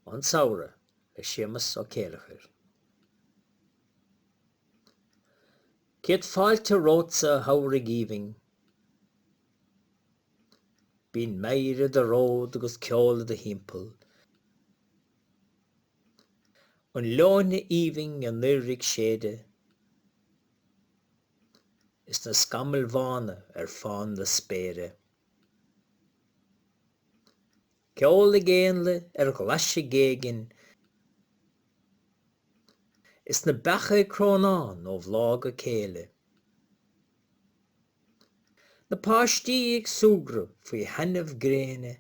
An Samhradh le Séamus Ó Céileachair. Céad fáilte romhatsa a shamhraidh aoibhinn, Bíonn meidhir i do ród agus ceol i do thimpeall, An leoithne aoibhinn anoir ag séideadh Is na scamaill bhána ar fán na spéire. Ceol ag éanlaith ar ghlaise géibhinn Is na beacha ag crónán ó bhláth go céile. Na páistí ag súgradh faoi thaitneamh gréine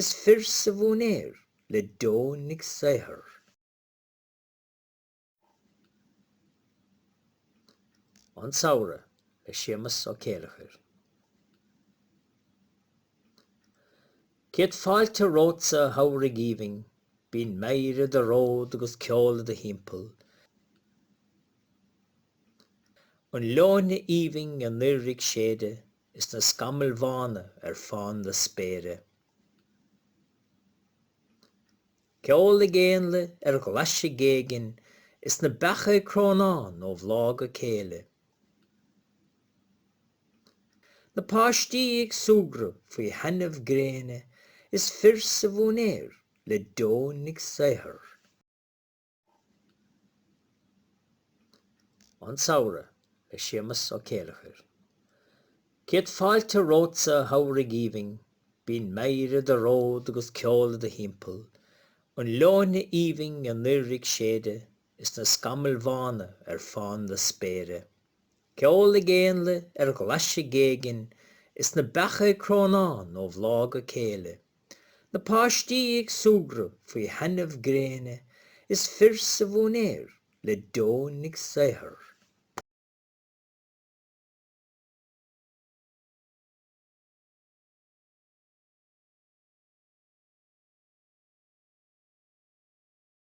Is fir sa mhóinéar le deoin ag saothar. An Samhradh le Séamus Ó Céileachair. Céad fáilte romhatsa a shamhraidh aoibhinn, Bíonn meidhir i do ród agus ceol i do thimpeall, An leoithne aoibhinn anoir ag séideadh Is na scamaill bhána ar fán na spéire. Ceol ag éanlaith ar ghlaise géibhinn Is na beacha ag crónán ó bhláth go céile. Na páistí ag súgradh faoi thaitneamh gréine Is fir sa mhóinéar le deoin ag saothar. An Samhradh le Séamus Ó Céileachair. Céad fáilte romhatsa a shamhraidh aoibhinn, Bíonn meidhir i do ród agus ceol i do thimpeall, An leoithne aoibhinn anoir ag séideadh Is na scamaill bhána ar fán na spéire. Ceol ag éanlaith ar ghlaise géibhinn Is na beacha ag crónán ó bhláth go céile. Na páistí ag súgradh faoi thaitneamh gréine Is fir sa mhóinéar le deoin ag saothar.